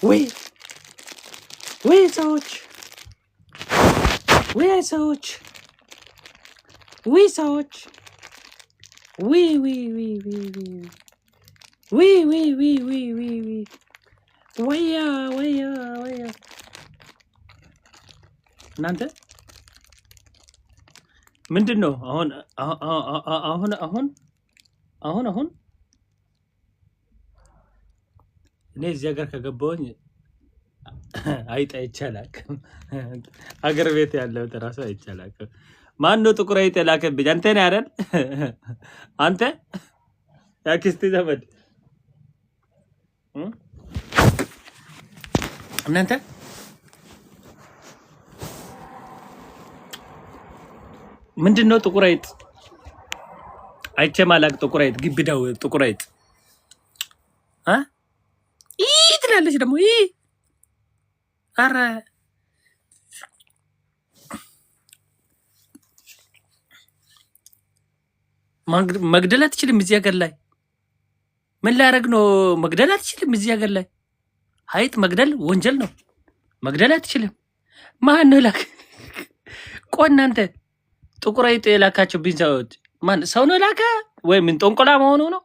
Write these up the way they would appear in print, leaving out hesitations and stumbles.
ወይ ወይ ሰዎች፣ ወይ ሰዎች፣ ወይ ሰዎች፣ ወይ ወይ ወይ ወይ ወይ ወይ ወይ ወይ ወይ ወይ ወያ ወያ ወያ። እናንተ ምንድን ነው አሁን አሁን አሁን አሁን አሁን እኔ እዚህ ሀገር ከገባሁኝ አይጥ አይቼ አላውቅም። አገር ቤት ያለሁት እራሱ አይቼ አላውቅም። ማን ነው ጥቁር አይጥ የላከብኝ? አንተ ነህ አይደል? አንተ የአክስቴ ዘመድ። እናንተ ምንድን ነው ጥቁር አይጥ? አይቼ ማላቅ ጥቁር አይጥ፣ ግብዳው ጥቁር አይጥ አ ይ ትላለች ደግሞ። ይ አረ መግደል አትችልም እዚህ ሀገር ላይ። ምን ላደርግ ነው? መግደል አትችልም እዚህ ሀገር ላይ። አይጥ መግደል ወንጀል ነው። መግደል አትችልም። ማን ነው ላክ? ቆይ እናንተ ጥቁር አይጥ የላካችሁብኝ ሰዎች ማን ሰው ነው ላከ? ወይ ምን ጦንቆላ መሆኑ ነው?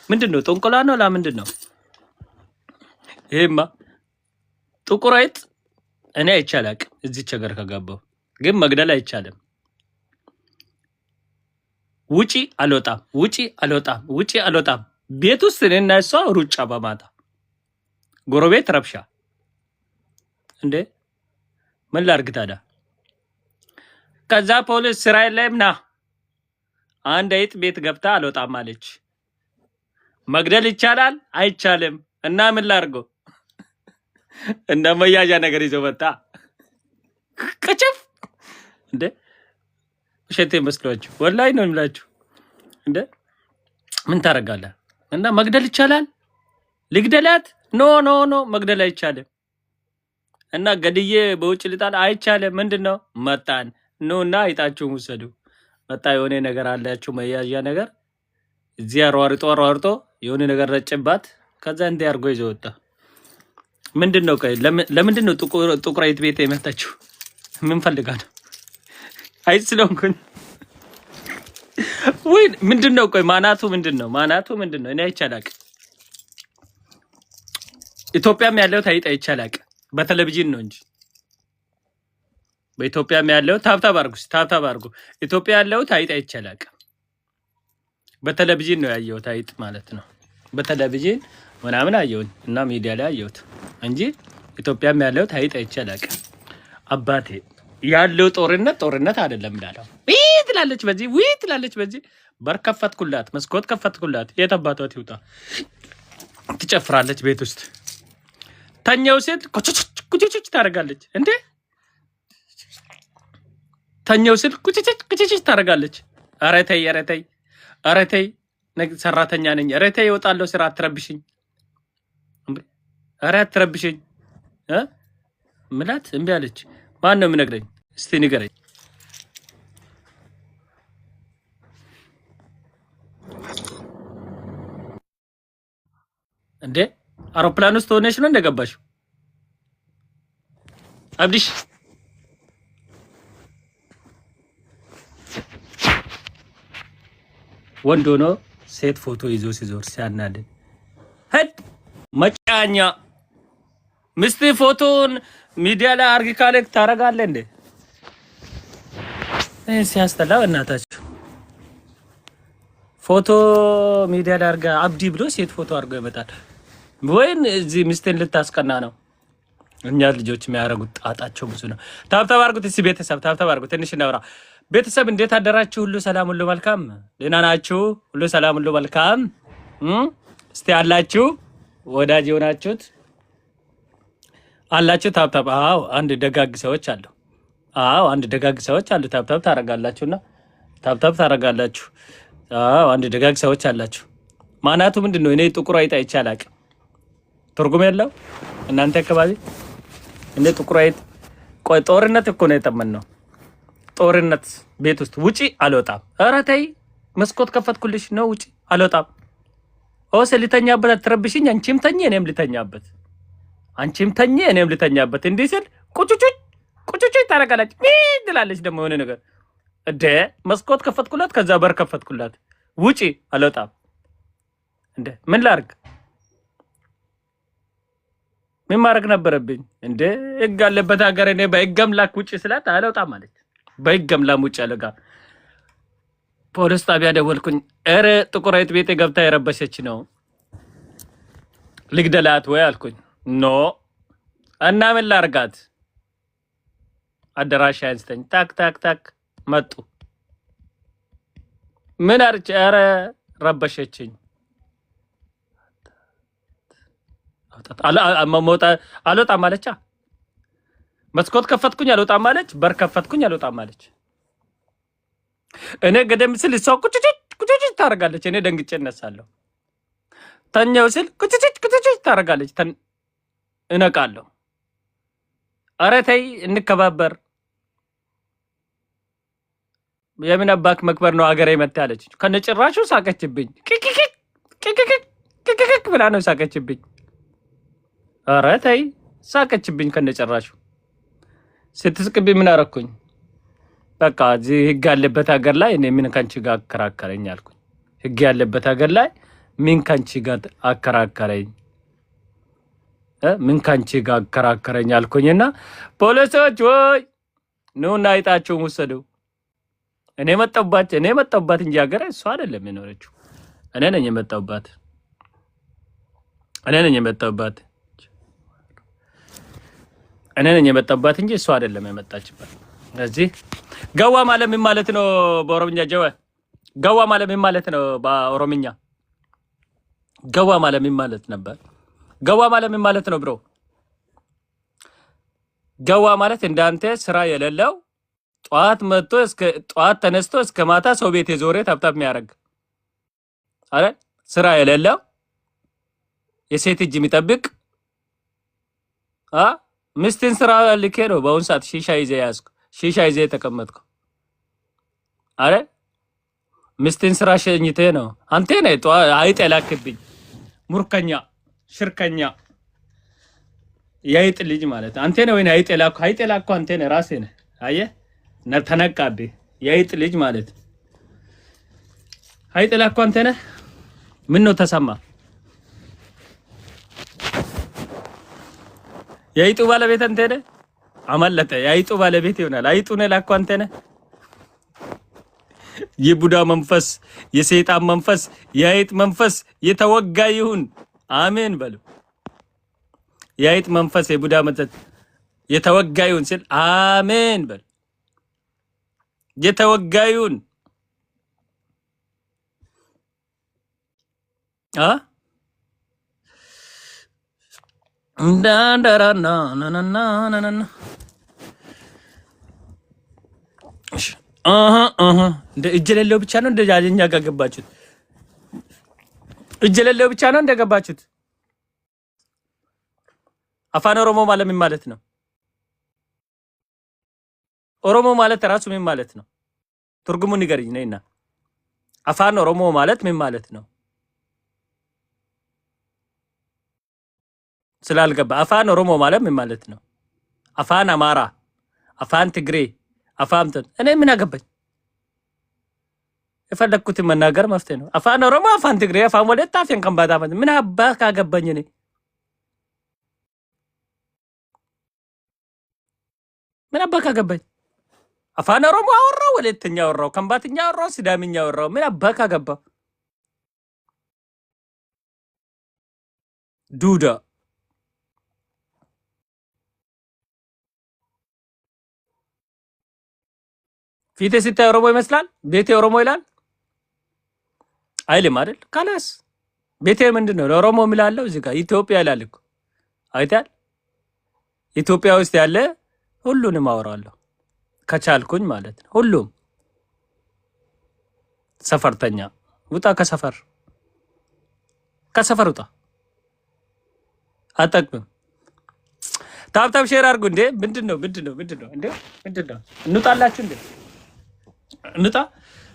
ምንድን ነው? ጦንቆላ ነው ላ ምንድን ነው? ይሄማ ጥቁር አይጥ እኔ አይቼ አላቅም። እዚች ሀገር ከገባሁ ግን መግደል አይቻልም። ውጪ አልወጣም፣ ውጪ አልወጣም፣ ውጪ አልወጣም። ቤት ውስጥ እኔና እሷ ሩጫ፣ በማታ ጎረቤት ረብሻ። እንዴ ምን ላርግ ታዲያ? ከዛ ፖሊስ ስራ የለም ና አንድ አይጥ ቤት ገብታ አልወጣም አለች። መግደል ይቻላል አይቻልም? እና ምን ላርገው? እንደ መያዣ ነገር ይዞ መጣ። ቅጭፍ እንደ ውሸቴ መስሏችሁ ወላሂ ነው የምላችሁ። እንደ ምን ታደርጋለህ? እና መግደል ይቻላል? ልግደላት? No no no፣ መግደል አይቻልም። እና ገድዬ በውጭ ልጣል? አይቻልም። ምንድን ነው? መጣን ኑ እና አይጣችሁን ውሰዱ። መጣ የሆነ ነገር አላችሁ መያዣ ነገር እዚህ አሯርጦ አሯርጦ የሆነ ነገር ረጭባት። ከዛ እንዲህ አድርጎ ይዞ ወጣ። ምንድን ነው? ቆይ ለምንድን ነው ጥቁር አይጥ ቤት የመጣችሁ? ምን ፈልጋ ነው? አይጥ ስለሆንኩኝ ወይ ምንድን ነው? ቆይ ማናቱ ምንድን ነው? ማናቱ ምንድን ነው? እኔ አይቼ አላውቅም። ኢትዮጵያም ያለው አይጥ አይቼ አላውቅም። በቴሌቪዥን ነው እንጂ በኢትዮጵያም ያለው tap tap አድርጉ፣ tap tap አድርጉ። ኢትዮጵያ ያለው አይጥ አይቼ አላውቅም። በቴሌቪዥን ነው ያየሁት አይጥ ማለት ነው። በቴሌቪዥን ምናምን አየሁኝ እና ሚዲያ ላይ አየሁት እንጂ ኢትዮጵያም ያለው አይጥ አይቼ አላውቅም። አባቴ ያለው ጦርነት ጦርነት አይደለም እላለሁ። ውይ ትላለች በዚህ፣ ውይ ትላለች በዚህ። በር ከፈትኩላት፣ መስኮት ከፈትኩላት። የት አባቷ ትውጣ? ትጨፍራለች ቤት ውስጥ። ተኛው ሴት ኩችች ኩችች ታደርጋለች። እንዴ ተኛው ስል ኩችች ኩችች ታደርጋለች። ኧረ ተይ፣ ኧረ ተይ፣ ኧረ ተይ፣ ሰራተኛ ነኝ። ኧረ ተይ፣ እወጣለሁ፣ ስራ አትረብሽኝ፣ ኧረ አትረብሽኝ እ ምላት እምቢ አለች። ማን ነው የሚነግረኝ? እስቲ ንገረኝ። እንዴ አውሮፕላን ውስጥ ሆነሽ ነው እንደገባሽው? አብዲሽ ወንድ ሆኖ ሴት ፎቶ ይዞ ሲዞር ሲያናድድ። ሄድ መጫኛ ምስት ፎቶን ሚዲያ ላይ አርግ ካለ ታረጋለህ እንዴ? ይህ ሲያስጠላ በእናታችሁ። ፎቶ ሚዲያ ላይ አርጋ አብዲ ብሎ ሴት ፎቶ አድርጎ ይመጣል። ወይን እዚህ ሚስቴን ልታስቀና ነው። እኛ ልጆች የሚያደርጉት ጣጣቸው ብዙ ነው። Tap tap አርጉት እስኪ ቤተሰብ፣ tap tap አርጉት። ትንሽ እናውራ ቤተሰብ። እንዴት አደራችሁ? ሁሉ ሰላም፣ ሁሉ መልካም፣ ደህና ናችሁ? ሁሉ ሰላም፣ ሁሉ መልካም። እስቲ አላችሁ ወዳጅ የሆናችሁት አላችሁ? Tap tap። አዎ አንድ ደጋግ ሰዎች አሉ። አዎ አንድ ደጋግ ሰዎች አሉ። Tap tap ታረጋላችሁና tap tap ታረጋላችሁ። አዎ አንድ ደጋግ ሰዎች አላችሁ። ማናቱ ምንድን ነው? እኔ ጥቁር አይጥ አይቼ አላውቅም። ትርጉም የለው እናንተ አካባቢ እንደ ጥቁር አይጥ። ቆይ ጦርነት እኮ ነው የጠመን ነው። ጦርነት ቤት ውስጥ ውጪ አልወጣም። ኧረ ተይ መስኮት ከፈትኩልሽ ነው ውጪ አልወጣም። ኦስ ልተኛበት፣ አትረብሽኝ። አንቺም ተኝ እኔም ልተኛበት። አንቺም ተኚ እኔም ልተኛበት። እንዲህ ስል ቁጭጩጭ ቁጭጩጭ ታደርጋለች ትላለች። ደግሞ የሆነ ነገር እንደ መስኮት ከፈትኩላት፣ ከዛ በር ከፈትኩላት። ውጪ አልወጣም። እንደ ምን ላርግ? ምን ማድረግ ነበረብኝ? እንደ ህግ አለበት ሀገር። እኔ በህግ አምላክ ውጪ ስላት አልወጣም አለች። በህግ አምላክ ውጪ አለጋ ፖሊስ ጣቢያ ደወልኩኝ። ኧረ ጥቁር አይጥ ቤቴ ገብታ የረበሸች ነው ልግደላት ወይ አልኩኝ። No እና ምን ላርጋት? አደራሽ አንስተኝ ታክ ታክ ታክ መጡ። ምን አርች? ኧረ ረበሸችኝ። አልወጣም አለቻ። መስኮት ከፈትኩኝ አልወጣም አለች። በር ከፈትኩኝ አልወጣም አለች። እኔ ገደም ስል እሷ ቁጭጭ ቁጭጭ ታደርጋለች። እኔ ደንግጬ እነሳለሁ። ተኛው ስል ቁጭጭ ቁጭጭ ታደርጋለች። እነቃለሁ። ኧረ ተይ እንከባበር። የምን አባክ መክበር ነው ሀገሬ መታ አለች። ከነጭራሹ ሳቀችብኝ። ቅቅቅቅ ብላ ነው ሳቀችብኝ። ኧረ ተይ ሳቀችብኝ ከነጭራሹ። ስትስቅብኝ ምን አረኩኝ? በቃ እዚህ ህግ ያለበት ሀገር ላይ እኔ ምን ከአንቺ ጋር አከራከረኝ አልኩኝ። ህግ ያለበት ሀገር ላይ ምን ከአንቺ ጋር አከራከረኝ ምን ከአንቺ ጋር አከራከረኝ አልኩኝና ፖሊሶች ወይ ኑና አይጣችሁን ውሰዱ። እኔ መጣሁባት እኔ መጣሁባት እንጂ ሀገር እሷ አይደለም የኖረችው። እኔ ነኝ የመጣሁባት። እኔ ነኝ የመጣሁባት። እኔ ነኝ የመጣሁባት እንጂ እሷ አይደለም የመጣችባት። ስለዚህ ገዋ ማለት ምን ማለት ነው በኦሮምኛ? ጀወ ገዋ ማለት ምን ማለት ነው በኦሮምኛ? ገዋ ማለት ምን ማለት ነበር? ገዋ ማለት ምን ማለት ነው bro? ገዋ ማለት እንዳንተ ስራ የሌለው ጠዋት መጥቶ እስከ ጠዋት ተነስቶ እስከ ማታ ሰው ቤት የዞረ tap tap የሚያደርግ አይደል? ስራ የሌለው የሴት እጅ የሚጠብቅ አ ምስትን ስራ ልኬ ነው በአሁን ሰዓት ሺሻ ይዘህ ያዝኩ ሺሻ ይዘህ የተቀመጥከው አይደል? ምስትን ስራ ሸኝቴ ነው። አንተ ነህ አይጥ የላክብኝ ሙርከኛ ሽርከኛ የአይጥ ልጅ ማለት አንተ ነህ። ወይ አይጥ የላኩ አይጥ የላኩ አንተ ነህ፣ ራስህ ነህ። አየህ ተነቃብህ። የአይጥ ልጅ ማለት አይጥ የላኩ አንተ ነህ። ምን ነው ተሰማ? የአይጡ ባለቤት አንተ ነህ። አመለጠ። የአይጡ ባለቤት ይሆናል። አይጡን የላኩ አንተ ነህ። የቡዳ መንፈስ፣ የሰይጣን መንፈስ፣ የአይጥ መንፈስ የተወጋ ይሁን። አሜን በሉ። የአይጥ መንፈስ፣ የቡዳ መንፈስ የተወጋ ይሁን ሲል አሜን በሉ። የተወጋ ይሁን። አ እንዳንዳራና ናናና ናናና እንደ እጅ የሌለው ብቻ ነው እንደ እኛ ጋር ገባችሁት። እጅ የሌለው ብቻ ነው እንደገባችሁት። አፋን ኦሮሞ ማለት ምን ማለት ነው? ኦሮሞ ማለት ራሱ ምን ማለት ነው? ትርጉሙን ንገሪኝ ነይና። አፋን ኦሮሞ ማለት ምን ማለት ነው? ስላልገባ አፋን ኦሮሞ ማለት ምን ማለት ነው? አፋን አማራ፣ አፋን ትግሬ፣ አፋን እኔ ምን አገባኝ? የፈለግኩትን መናገር መፍትሄ ነው። አፋን ኦሮሞ፣ አፋን ትግሬ፣ አፋን ወላይታ፣ አፋን ከምባታ ምን አባ ካገባኝ እኔ ምን አባ ካገባኝ? አፋን ኦሮሞ አወራው፣ ወላይተኛ አወራው፣ ከምባትኛ አወራው፣ ሲዳምኛ አወራው፣ ምን አባ ካገባ? ዱዳ ፊቴ ሲታይ ኦሮሞ ይመስላል። ቤቴ ኦሮሞ ይላል አይልም አይደል? خلاص ቤቴ ምንድን ነው? ለኦሮሞ ምላለው እዚህ ጋር ኢትዮጵያ ይላል እኮ አይታል። ኢትዮጵያ ውስጥ ያለ ሁሉንም አወራለሁ ከቻልኩኝ ማለት ነው። ሁሉም ሰፈርተኛ ውጣ፣ ከሰፈር ከሰፈር ውጣ፣ አጠቅምም። Tap tap share አድርጉ። እንዴ ምንድን ነው? ምንድን ነው? ምንድን ነው? እንዴ ምንድን ነው? እንውጣላችሁ እንዴ? እንውጣ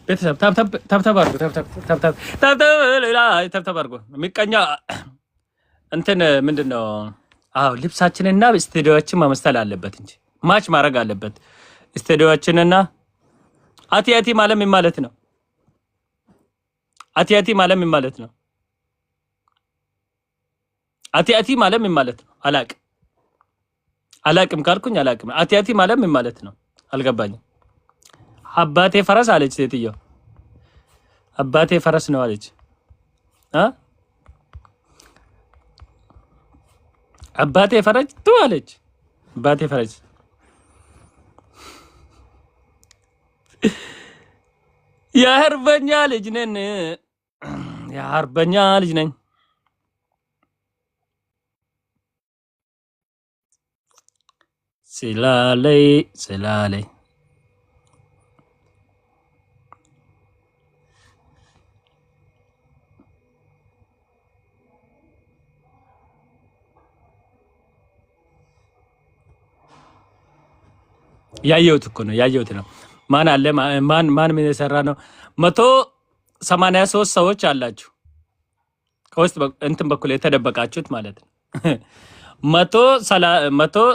ቤተሰብ tap tap አድርጉ። Tap tap tap tap tap tap አድርጉ። ምቀኛ እንትን ምንድን ነው? አዎ ልብሳችንና ስቱዲዮችን መመሰል አለበት እንጂ match ማድረግ አለበት። ስቱዲዮችንና አቲ አቲ ማለት ምን ማለት ነው? አቲ አቲ ማለት ምን ማለት ነው? አቲ አቲ ማለት ምን ማለት ነው? አላቅም አላቅም ካልኩኝ አላቅም። አቲ አቲ ማለት ምን ማለት ነው? አልገባኝም። አባቴ ፈረስ አለች ሴትየው። አባቴ ፈረስ ነው አለች እ አባቴ ፈረስ ቱ አለች። አባቴ ፈረስ። የአርበኛ ልጅ ነን፣ የአርበኛ ልጅ ነኝ። ስላለይ ስላለይ ያየሁት እኮ ነው ያየሁት ነው። ማን አለ? ማን ማን ምን የሰራ ነው? 183 ሰዎች አላችሁ ከውስጥ እንትን በኩል የተደበቃችሁት ማለት ነው። 183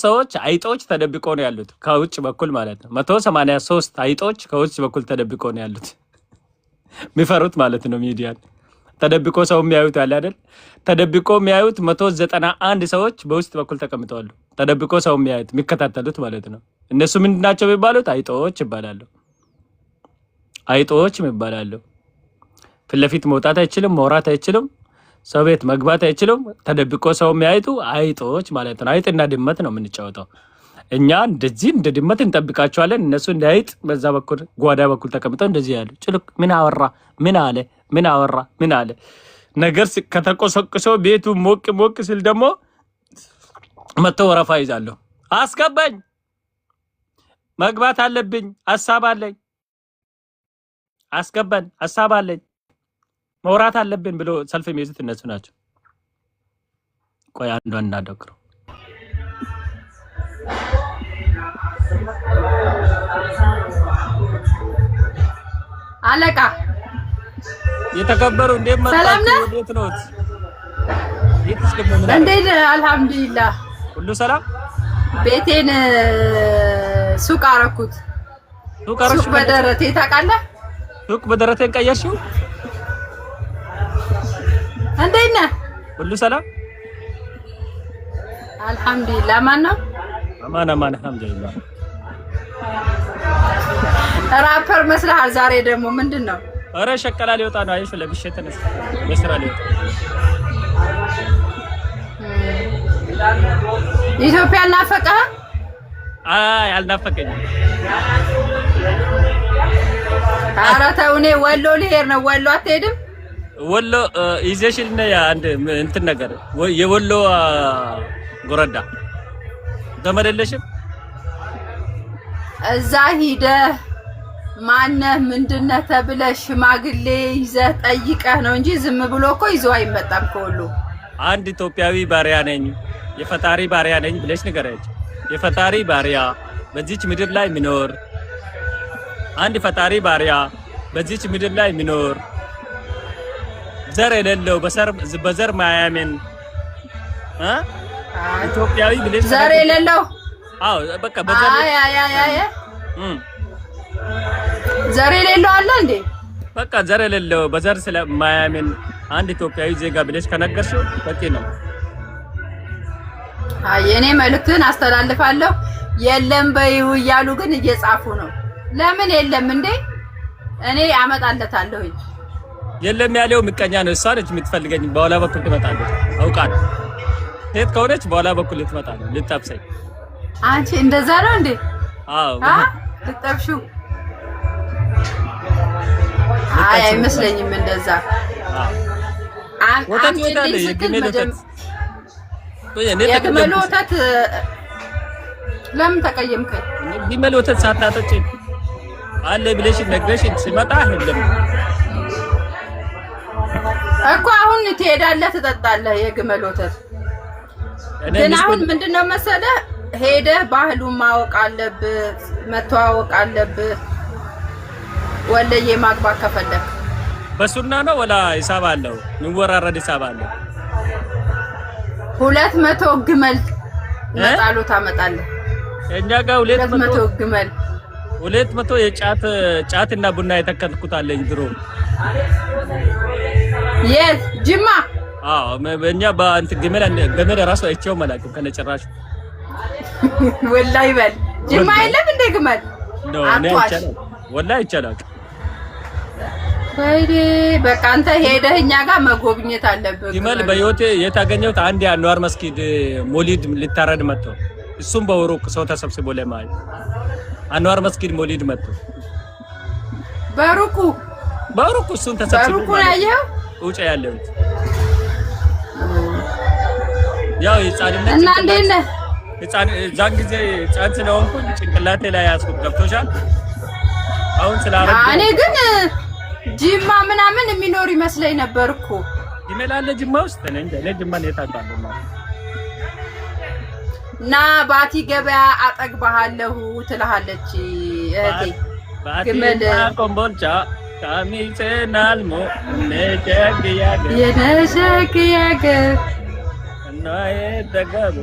ሰዎች አይጦች ተደብቆ ነው ያሉት ከውጭ በኩል ማለት ነው። 183 አይጦች ከውጭ በኩል ተደብቆ ነው ያሉት የሚፈሩት ማለት ነው። ሚዲያን ተደብቆ ሰው የሚያዩት አለ አይደል? ተደብቆ የሚያዩት 191 ሰዎች በውስጥ በኩል ተቀምጠዋሉ። ተደብቆ ሰው የሚያዩት የሚከታተሉት ማለት ነው። እነሱ ምንድን ናቸው የሚባሉት? አይጦች ይባላሉ። አይጦች ይባላሉ። ፊት ለፊት መውጣት አይችልም፣ መውራት አይችልም፣ ሰው ቤት መግባት አይችልም። ተደብቆ ሰው የሚያዩቱ አይጦች ማለት ነው። አይጥና ድመት ነው የምንጫወተው እኛ። እንደዚህ እንደ ድመት እንጠብቃቸዋለን። እነሱ እንደ አይጥ በዛ በኩል ጓዳ በኩል ተቀምጠው እንደዚህ ያሉ ጭልቅ ምን አወራ ምን አለ ምን አወራ ምን አለ ነገር ከተቆሰቅሶ ቤቱ ሞቅ ሞቅ ሲል ደግሞ መጥተው ወረፋ ይዛለሁ። አስገባኝ፣ መግባት አለብኝ፣ ሀሳብ አለኝ፣ አስገባን፣ ሀሳብ አለኝ፣ መውራት አለብን ብሎ ሰልፍ የሚይዙት እነሱ ናቸው። ቆይ አንዷን እናደግረው። አለቃ የተከበሩ እንዴት ሰላም መጣችሁ? ነህ? እንዴት ነዎት? ቤትስ ደግሞ ምን አደረገ? እንዴት? አልሐምዱሊላህ። ሁሉ ሰላም? ቤቴን ሱቅ አረኩት። ሱቅ ሱቅ አረግሽው? በደረቴ ታውቃለህ? ሱቅ በደረቴን ቀየርሽው? እንዴት ነህ? ሁሉ ሰላም? አልሐምዱሊላህ። ማን ነው? አማን አማን፣ አልሐምዱሊላህ። ራፐር መስለሃል ዛሬ ደግሞ ምንድን ነው? ኧረ ሸቀላ ሊወጣ ነው። አየሽ፣ ለብሼ ተነሳ ለስራ ሊወጣ። ኢትዮጵያ አልናፈቀህ? አይ አልናፈቀኝም። ኧረ ተው፣ እኔ ወሎ ልሄድ ነው። ወሎ አትሄድም? ወሎ ይዘሽል ነይ አንድ እንትን ነገር የወሎ ጎረዳ ዘመድ የለሽም? እዛ ሂደህ ማነህ ምንድነህ ተብለህ ሽማግሌ ይዘህ ጠይቀህ ነው እንጂ ዝም ብሎ እኮ ይዞ አይመጣም ከወሎ። አንድ ኢትዮጵያዊ ባሪያ ነኝ፣ የፈጣሪ ባሪያ ነኝ ብለሽ ንገሪያቸው። የፈጣሪ ባሪያ በዚች ምድር ላይ የሚኖር አንድ ፈጣሪ ባሪያ በዚች ምድር ላይ የሚኖር ዘር የሌለው በዘር ማያምን እ ኢትዮጵያዊ ብለሽ ዘር የሌለው? አዎ በቃ በዘር አይ አይ አይ አይ እም ዘር የሌለው አለ እንዴ? በቃ ዘር የሌለው በዘር ስለማያምን አንድ ኢትዮጵያዊ ዜጋ ብለሽ ከነገርሽው በቂ ነው። አይ እኔ መልእክትን አስተላልፋለሁ። የለም በይው እያሉ ግን እየጻፉ ነው። ለምን የለም እንዴ? እኔ አመጣለታለሁኝ። የለም ያለው ምቀኛ ነው። እሷ ነች የምትፈልገኝ። በኋላ በኩል ትመጣለች። አውቃለሁ። ሴት ከሆነች በኋላ በኩል ልትመጣ ነው፣ ልጠብሰኝ። አንቺ እንደዛ ነው እንዴ? አዎ አ ልጠብሺው? አይ አይመስለኝም እንደዛ። አዎ። ወተት አምጪልኝ ይወጣል፣ ስትል የግመል ወተት። እኔ የግመል ተቀየምኩሽ። ወተት ለምን ተቀየምከኝ? ግመል ወተት ሳታጠጪ አለ ብለሽ ነግረሽ ሲመጣ የለም። እኮ አሁን ትሄዳለህ፣ ትጠጣለህ የግመል ወተት። እኔ ግን ሚስት አሁን ምንድነው መሰለህ ሄደህ ባህሉን ማወቅ አለብህ፣ መተዋወቅ አለብህ። ወለዬ ማግባት ከፈለክ በሱና ነው ወላ ሂሳብ አለው? የሚወራረድ ሂሳብ አለው? 200 ግመል መጣሉ ታመጣለህ። እኛ ጋር 200 ግመል 200 የጫት ጫትና ቡና የተከልኩት አለኝ ድሮ። የት ጅማ? አዎ እኛ በእንትን ግመል ግመል ራሱ አይቼውም አላውቅም ከነጭራሹ። ወላሂ በል ጅማ የለም እንደ ግመል ነው እኔ አይቻልም፣ ወላሂ አይቻልም። ወይኔ በቃ አንተ ሄደህ እኛ ጋር መጎብኘት አለብህ። ግመል በህይወቴ የታገኘሁት አንድ የአንዋር መስጊድ ሞሊድ ሊታረድ መጥቶ እሱም በሩቅ ሰው ተሰብስቦ ለማየት አንዋር መስጊድ ሞሊድ መጥቶ በሩቁ በሩቁ እሱን ተሰብስቦ በሩቁ ያየኸው ውጭ ያለሁት ያው የህፃንነት እና እንዴት ነህ? ህፃን እዛን ጊዜ ህፃን ስለሆንኩኝ ጭንቅላቴ ላይ ያዝኩት። ገብቶሻል? አሁን ስላረግ እኔ ግን ጅማ ምናምን የሚኖር ይመስለኝ ነበር እኮ። ግመል አለ ጅማ ውስጥ? እኔ እንጃ። እኔ ጅማ ነው የታውቃለሁ። ና ባቲ ገበያ አጠግባሃለሁ ትልሃለች እህቴ። ግመል ኮምቦልቻ ካሚሴ ናልሞ ነሸግያገ የነሸግያገ እና ተጋቡ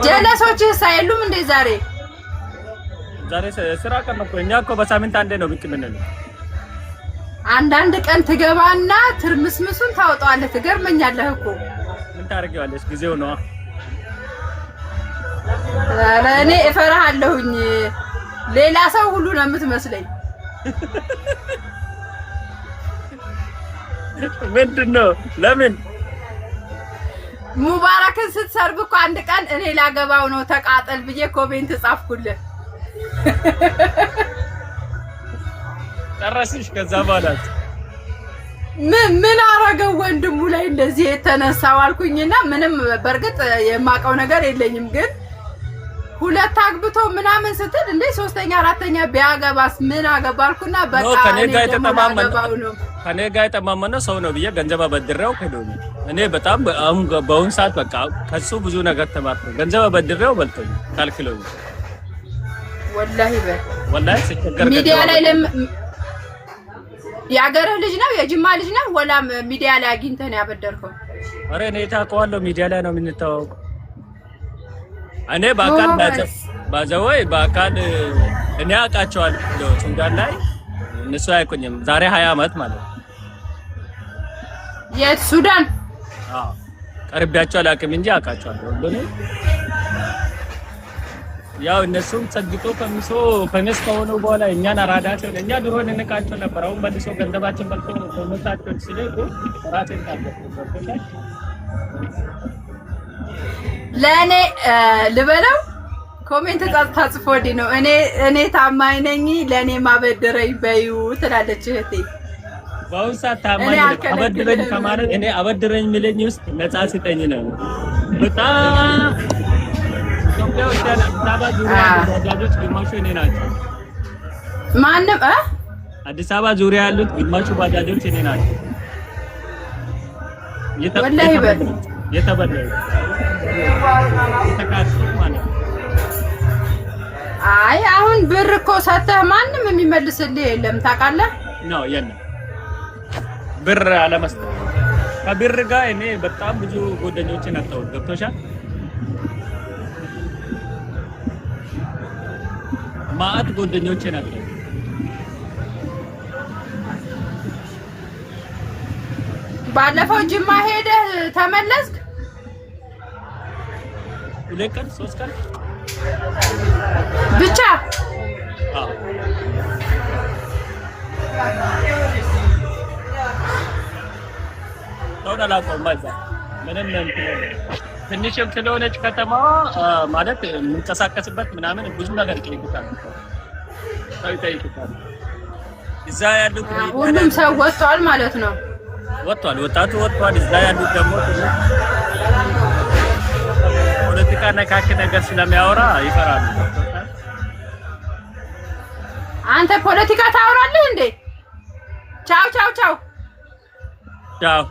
ጀለሶችህ ሳይሉም እንዴ ዛሬ? ዛሬ ስራ ቀን እኮ። እኛ እኮ በሳምንት አንዴ ነው ብቅ የምንለው። አንዳንድ ቀን ትገባና ትርምስምሱን ታወጣዋለህ። ትገርመኛለህ እኮ። ምን ታደርጊዋለሽ? ጊዜው ነዋ። ኧረ እኔ እፈራሃለሁኝ። ሌላ ሰው ሁሉ ነው የምትመስለኝ። ምንድን ነው? ለምን ሙባረክን ስትሰርብ እኮ አንድ ቀን እኔ ላገባው ነው ተቃጠል ብዬ comment ጻፍኩልህ። ጨረስሽ? ከዛ በኋላ ምን ምን አረገው ወንድሙ ላይ እንደዚህ የተነሳው አልኩኝና፣ ምንም በእርግጥ የማውቀው ነገር የለኝም፣ ግን ሁለት አግብቶ ምናምን ስትል እንዴ ሶስተኛ አራተኛ ቢያገባስ ምን አገባ አልኩና፣ በቃ ከኔ ጋር ከኔ ጋር የተማመነ ሰው ነው ብዬ ገንዘብ አበድሬው ከዶኝ። እኔ በጣም አሁን በአሁን ሰዓት በቃ ከሱ ብዙ ነገር ተማርኩ። ገንዘብ አበድሬው በልቶኝ ካልክሎኝ ወላሂ በል ወላሂ ሲቸገር ሚዲያ ላይ የአገርህ ልጅ ነው የጅማ ልጅ ነው ወላም ሚዲያ ላይ አግኝተህ ነው ያበደርከው? ኧረ እኔ ታውቀዋለሁ። ሚዲያ ላይ ነው የምንተዋወቀው። እኔ በአካል ባዘወይ በአካል እኔ አውቃቸዋለሁ። ሱዳን ላይ እነሱ አያውቁኝም። ዛሬ 20 ዓመት ማለት ነው። የት ሱዳን? አዎ ቀርቤያቸው አላውቅም እንጂ አውቃቸዋለሁ ሁሉንም። ያው እነሱም ጸግቶ ፈምሶ famous ከሆኑ በኋላ እኛን አራዳቸው። እኛ ድሮ እንንቃቸው ነበር። አሁን መልሶ ገንዘባችን በልቶ ፈምሳቸው ሲለቁ ራሴን ታገ ለእኔ ልበለው comment ተጽፎልኝ ነው። እኔ እኔ ታማኝ ነኝ ለእኔ ማበደረኝ በዩ ትላለች እህቴ። በአሁን ሰዓት ታማኝ አበድረኝ ከማለት እኔ አበድረኝ የሚለኝ ውስጥ ነፃ ስጠኝ ነው። በጣም ኢትዮጵያ ውስጥ ያለ አዲስ አበባ ዙሪያ ያሉት ባጃጆች ግማሹ እኔ ናቸው። ማንም አዲስ አበባ ዙሪያ ያሉት ግማሹ ባጃጆች እኔ ናቸው። ወላሂ በል የተበላዩ የተካሱት ማለት ነው። አይ አሁን ብር እኮ ሰተህ ማንም የሚመልስልህ የለም ታውቃለህ። ነው የለም ብር አለመስጠት። ከብር ጋር እኔ በጣም ብዙ ጓደኞችን አጣሁት። ገብቶሻል? ማአት ጓደኞችን አጣሁት። ባለፈው ጅማ ሄደህ ተመለስክ? 2 ቀን 3 ቀን ብቻ። አዎ ሰውን አላውቀውም። እዛ ምንም ትንሽም ስለሆነች ከተማዋ ማለት የምንቀሳቀስበት ምናምን ብዙ ነገር ይጠይቁታል፣ ሰው ይጠይቁታል። እዛ ያሉት ሁሉም ሰው ወጥቷል ማለት ነው። ወጥቷል፣ ወጣቱ ወጥቷል። እዛ ያሉት ደግሞ ፖለቲካ ነካክ ነገር ስለሚያወራ ይፈራሉ። አንተ ፖለቲካ ታወራለህ እንዴ? ቻው ቻው ቻው ቻው።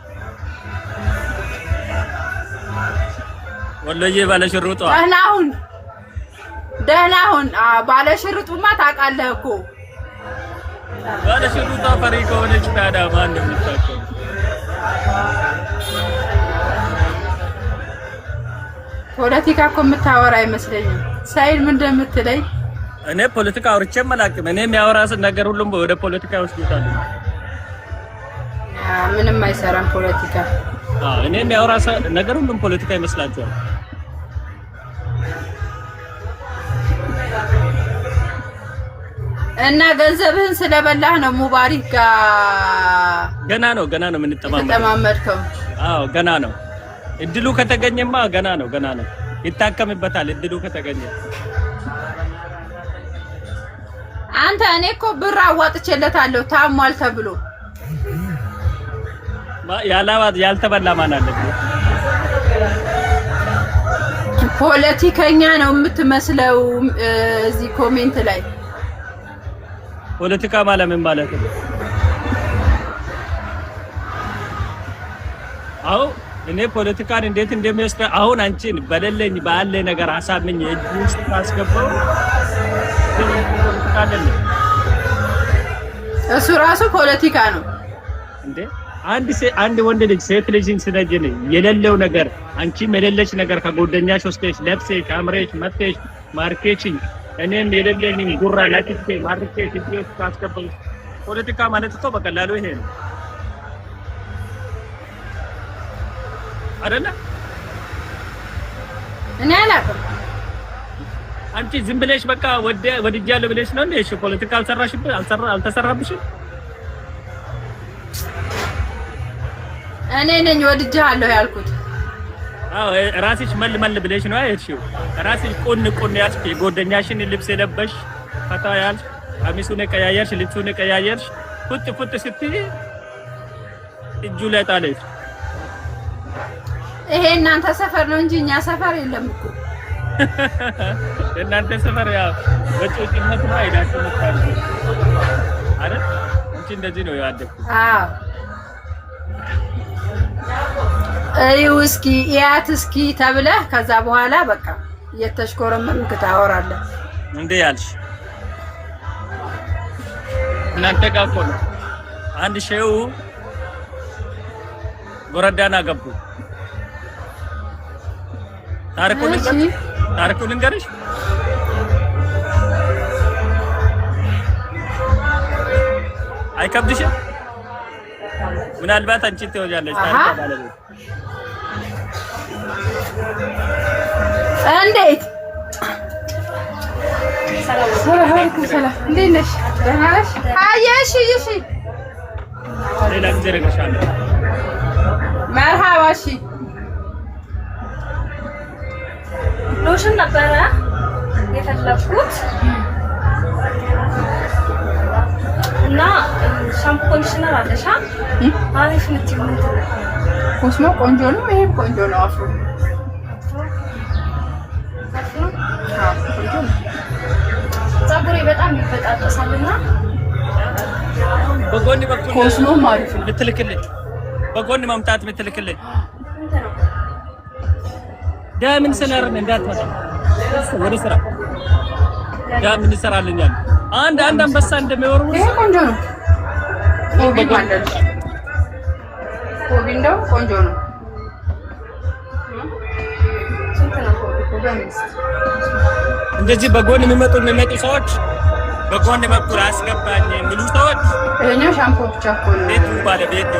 ወሎዬ ባለሽርጧ ደህና ሁን፣ ደህና ሁን። ባለሽርጡማ ታውቃለህ እኮ ባለሽርጧ ፈሪ ከሆነች ታዲያ ማን ነው የሚታከው? ፖለቲካ እኮ የምታወራ አይመስለኝም። ሳይል ምን እንደምትለኝ እኔ ፖለቲካ አውርቼም አላውቅም። እኔ የሚያወራ ነገር ሁሉም ወደ ፖለቲካ ይወስዱታል። ምንም አይሰራም ፖለቲካ። አዎ እኔ የሚያወራ ነገር ሁሉም ፖለቲካ ይመስላችኋል። እና ገንዘብህን ስለበላህ ነው ሙባሪክ ጋር ገና ነው ገና ነው የምንጠማመደው። የተጠማመድከው። አዎ ገና ነው። እድሉ ከተገኘማ ገና ነው ገና ነው፣ ይታከምበታል። እድሉ ከተገኘ አንተ እኔ እኮ ብር አዋጥቼለታለሁ ታሟል ተብሎ ያልተበላ ማን አለ? ፖለቲከኛ ነው የምትመስለው። እዚህ comment ላይ ፖለቲካ ማለት ምን ማለት ነው? አዎ እኔ ፖለቲካን እንዴት እንደሚወስድ አሁን አንቺን በሌለኝ ባለ ነገር አሳምኝ እጅ ውስጥ ካስገባው ፖለቲካ አይደለም እሱ ራሱ ፖለቲካ ነው እንዴ? አንድ ወንድ ልጅ ሴት ልጅን ስነጅን የሌለው ነገር አንቺም የሌለች ነገር ከጎደኛሽ ወስደሽ ለብሰሽ አምረሽ መጥተሽ ማርኬሽኝ እኔም የሌለኝን ጉራ ለቅቼ ማርኬሽ እጅ ውስጥ ካስገባው ፖለቲካ ማለት እኮ በቀላሉ ይሄ ነው አይደለ? እኔ አላውቅም። አንቺ ዝም ብለሽ በቃ ወድጃለሁ ብለሽ ነው እንዴ? እሺ ፖለቲካ አልሰራሽብሽ አልተሰራብሽም? እኔ ነኝ ወድጃለሁ ያልኩት። አዎ ራስሽ መል መል ብለሽ ነው አይሽው። ራስሽ ቁን ቁን ያልሽ የጎደኛሽን ልብስ የለበሽ ፈታ ያልሽ ቀሚሱን የቀያየርሽ ልብሱን የቀያየርሽ ፉጥ ፉጥ ስትይ እጁ ላይ ጣለሽ። ይሄ እናንተ ሰፈር ነው እንጂ እኛ ሰፈር የለም እኮ። እናንተ ሰፈር ያው በጮጭነት ነው አይዳችሁ የምታድጉት አይደል? እንጂ እንደዚህ ነው ያደግኩት። አዎ እዩ እስኪ እያት እስኪ ተብለህ ከዛ በኋላ በቃ እየተሽኮረመምክ ታወራለህ። እንዴ ያልሽ እናንተ ጋር እኮ ነው። አንድ ሼው ጎረዳና ገቡ። ታሪኩ ልንገርሽ። አይከብድሽም? ምናልባት አንቺ ትወጃለሽ። ታሪኩ ባለቤት እንዴት? ሰላም፣ እንዴት ነሽ? ደህና ነሽ? አይ እሺ፣ እሺ፣ ሌላ ጊዜ እነግርሻለሁ። መርሃባ። እሺ፣ ሎሽን ነበረ የፈለኩት እና shampoo conditioner አለሻ? አሪፍ የምትይው ምንድን ነው? ኮስሞ ቆንጆ ነው። ይሄም ቆንጆ ነው። አፍሮ ፀጉሬ በጣም ይበጣጠሳልና በጎን በኩል ኮስሞ አሪፍ ነው። የምትልክልኝ በጎን መምጣት የምትልክልኝ ዳምን ስነርን እንዳትመጣ ወደ ስራ ዳምን እንሰራልኛል። አንድ አንድ አንበሳ እንደሚወርውር ይሄ ቆንጆ ነው። ኮቢ ማለት ኮቢ እንደው ቆንጆ ነው። እንደዚህ በጎን የሚመጡ ሰዎች በጎን በኩል አስገባኝ የሚሉ ሰዎች ይሄኛው ሻምፖ ብቻ እኮ ነው። ቤቱ ባለቤት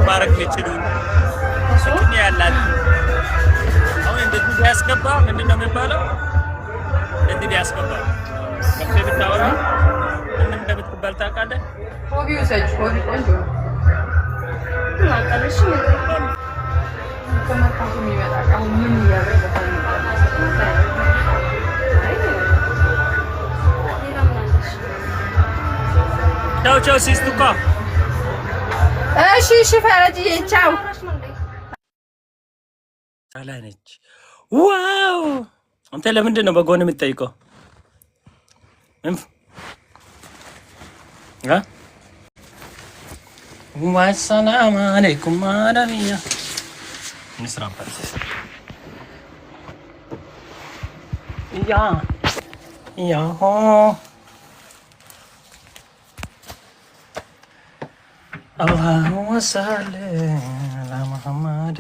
ማድረግ የሚችሉ ስኪን ያላችሁ አሁን እንደዚህ ቢያስገባ ምንድን ነው የሚባለው? እንደዚህ ቢያስገባ ገብተህ ብታወራ ምን እንደምትባል ታውቃለህ? ኮቢ ውሰጅ። ኮቢ ቆንጆ ነው። ከመርካቶ የሚመጣ ዕቃ ምን እያደረገ ቻው ቻው ሲስቱካ። እሺ እሺ፣ ፈረጅዬ ቻው። ነች። Wow! አንተ ለምንድን ነው በጎን የምትጠይቀው? ወሰላም አለይኩም አለሚያ እንስራበት። ያ ያሆ አላሁመ ሰሊ አላ ሙሐመድ።